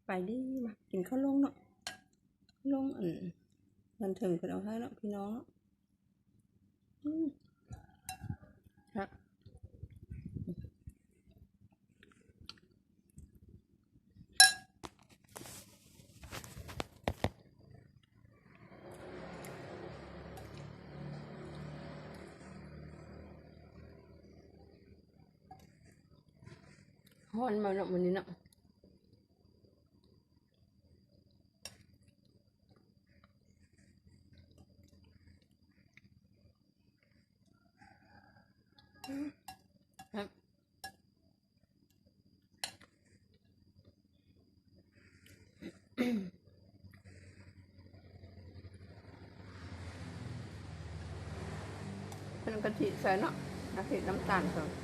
ໄປດີ ມາກິນເຂົ້າລົງເນາະ ລົງອັນນັ້ນເຖິງເພິ່ນເອົາໃຫ້ເນາະ ພີ່ນ້ອງເນາະ. ອືມ ແຊບ. ຮ້ອນມາເນາະມື້ນີ້ເນາະ. ເພິ່ນກະທິໃສ່ເນາະ ກະທິ ນ້ຳຕານໃສ່.